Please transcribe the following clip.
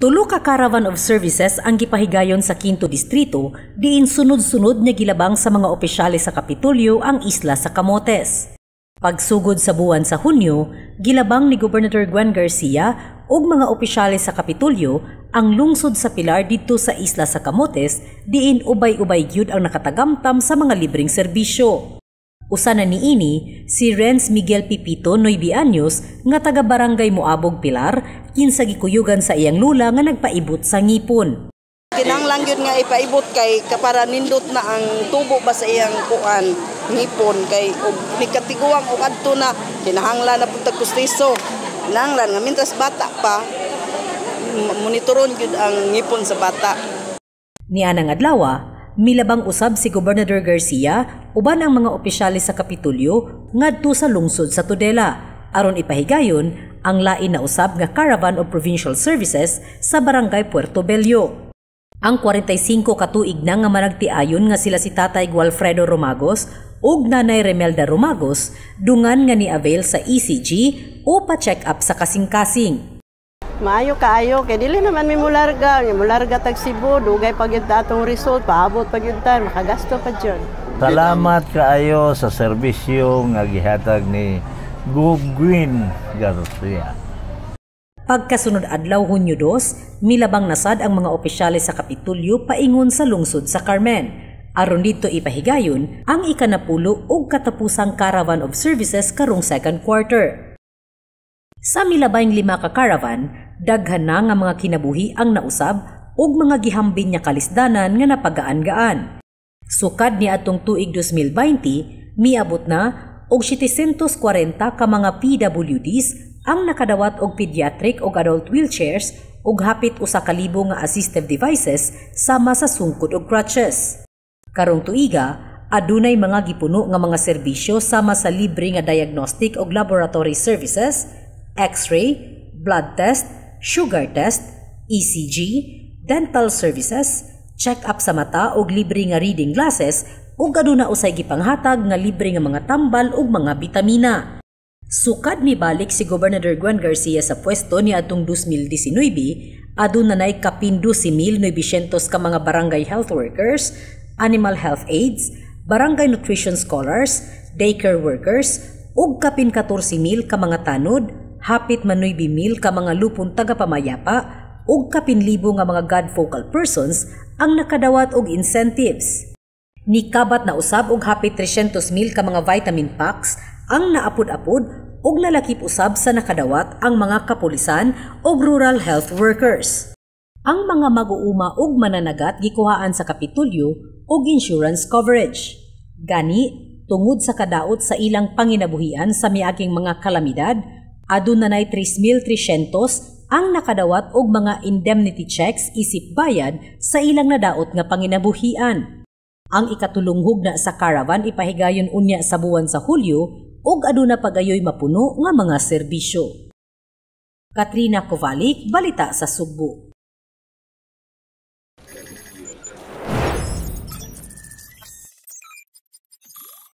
Tulo ka caravan of services ang gipahigayon sa Quinto Distrito diin sunod-sunod nga gilabang sa mga opisyales sa Kapitolyo ang isla sa Camotes. Pagsugod sa buwan sa Hunyo, gilabang ni Gobernador Gwen Garcia ug mga opisyales sa Kapitolyo ang lungsod sa Pilar didto sa isla sa Camotes diin ubay-ubay gyud ang nakatagamtam sa mga libreng serbisyo. Usa na niini si Renz Miguel Pipito, 9 anyos, nga taga Barangay Moabog, Pilar, kinsa gikuyugan sa iyang lula nga nagpaibot sa ngipon. Kinahanglan gyud nga ipaibot kay kapara nindot na ang tubo ba sa iyang kuan ngipon, kay og nikatiguang og adto na kinahanglan na pud tag pustiso. Kinahanglan nga mintras bata pa, monitoron gyud ang ngipon sa bata. Nianang adlaw, milabang usab si Gobernador Garcia uban ang mga opisyales sa Kapitolyo ngadto sa lungsod sa Tudela aron ipahigayon ang lain na usab nga caravan of provincial services sa Barangay Puerto Bello. Ang 45 ka tuig na nga managtiayon nga sila si Tatay Gualfredo Romagos ug Nanay Remelda Romagos dungan nga ni-avail sa ECG o pa-check up sa kasing-kasing. Maayo kaayo kay dili naman mi mularga, mularga tag Cebu, dugay pa gyud atong result, paabot pa gyud ta, makagasto pa jud. Salamat kaayo sa serbisyo nga gihatag ni Gwen Garcia. Pagkasunod adlaw, Hunyo 2, milabang nasad ang mga opisyales sa Kapitolyo paingon sa lungsod sa Carmen. Aron didto ipahigayon ang ikanapulo ug katapusang caravan of services karong second quarter. Sa milabayng lima ka caravan, daghan na nga mga kinabuhi ang nausab ug mga gihambin nga kalisdanan nga napagaan-gaan. Sukad ni atong tuig 2020, miabot na og 740 ka mga PWDs ang nakadawat og pediatric og adult wheelchairs ug hapit 1,000 nga assistive devices sama sa sungkod og crutches. Karong tuiga, adunay mga gipuno nga mga serbisyo sama sa libre nga diagnostic og laboratory services, X-ray, blood test, sugar test, ECG, dental services, check-up sa mata ug libre nga reading glasses ug aduna usay gipanghatag nga libre nga mga tambal ug mga bitamina. Sukad mibalik si Gobernador Gwen Garcia sa pwesto ni atong 2019, aduna nay kapin 12,900 ka mga barangay health workers, animal health aides, barangay nutrition scholars, daycare workers, ug kapin 14,000 ka mga tanod, hapit man 9,000 ka mga lupon tagapamayapa, ug kapin libo nga mga God focal persons ang nakadawat og incentives. Nikabat na usab og hapit 300,000 ka mga vitamin packs ang naapod-apod ug nalakip usab sa nakadawat ang mga kapulisan ug rural health workers. Ang mga mag-uuma ug mananagat gikuhaan sa Kapitolyo og insurance coverage. Gani, tungod sa kadaot sa ilang panginabuhian sa miaging mga kalamidad, aduna nay 3,300 ang nakadawat og mga indemnity checks isip bayad sa ilang nadaot nga panginabuhian. Ang ikatulong hugna sa caravan ipahigayon unya sa buwan sa Hulyo ug aduna pagayoy mapuno nga mga serbisyo. Katrina Kovalik, Balita sa Sugbo.